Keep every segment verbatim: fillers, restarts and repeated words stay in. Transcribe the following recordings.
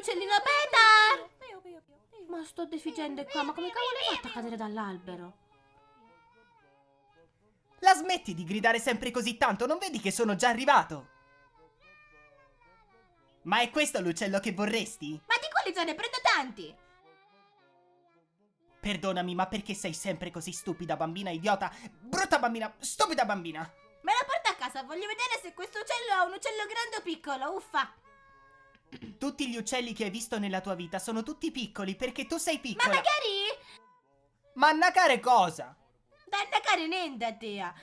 Uccellino Peter! Ma sto deficiente qua, ma come cavolo hai fatto a cadere dall'albero? La smetti di gridare sempre così tanto? Non vedi che sono già arrivato? Ma è questo l'uccello che vorresti? Ma di quelli già ne prendo tanti! Perdonami, ma perché sei sempre così stupida, bambina idiota? Brutta bambina, stupida bambina! Me lo porto a casa, voglio vedere se questo uccello è un uccello grande o piccolo, uffa! Tutti gli uccelli che hai visto nella tua vita sono tutti piccoli perché tu sei piccola. Ma magari... Ma annacare cosa? Da annacare niente a te!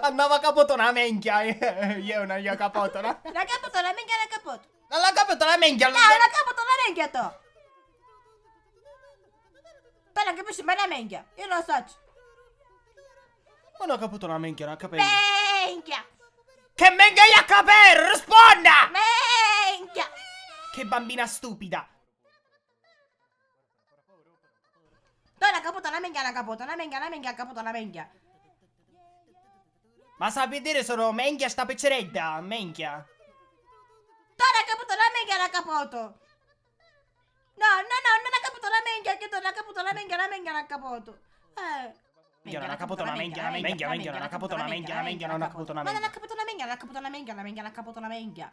Annava capoto na menchia! Io non gli ho capoto, no? La capoto, la menchia, la capoto! Non la capoto la menchia! No, la capoto, la menchia, to! Te la capisci, ma la menchia, io lo so! Ma non ho caputo la menchia, non ho capito! Menchia! Che menchia gli ha capito? Risponda! Menchia! Che bambina stupida! Donna caputa na menghia, na caputa na menghia, na menghia caputa na menghia. Ma sapi diri sulu menghia sta picciredda, menghia. Donna caputa na menghia, na caputo. No, no, no, non ha caputo la menghia, che donna caputa na menghia, na menghia na caputo. Eh. Menghia, non ha caputo la menghia, la menghia, menghia, menghia, non ha caputo la menghia, la menghia, non ha caputo la menghia. Ma non ha caputo la menghia, non ha caputo la menghia, la menghia, non ha caputo la menghia.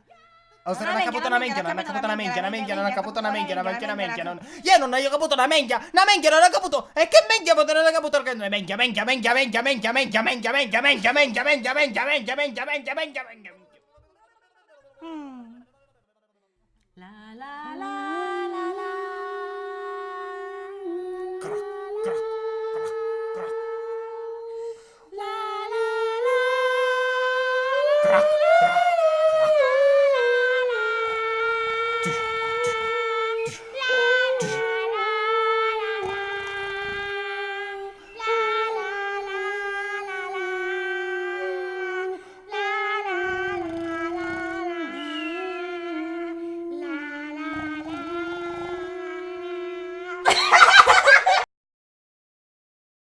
Oh, sarà una caputa una menghia, una caputa una menghia, una menghia, una caputa una menghia, una menghia, una menghia, non... Io non ho caputo una menghia, una menghia non ho caputo. E che menghia potrei aver caputo? Menghia, menghia, menghia, menghia, menghia, menghia, menghia, menghia, menghia, menghia, menghia, menghia, menghia, menghia, menghia, menghia, menghia. Mm. La la la la la. Crac, crac, crac, crac. La la la la la. Crac, crac.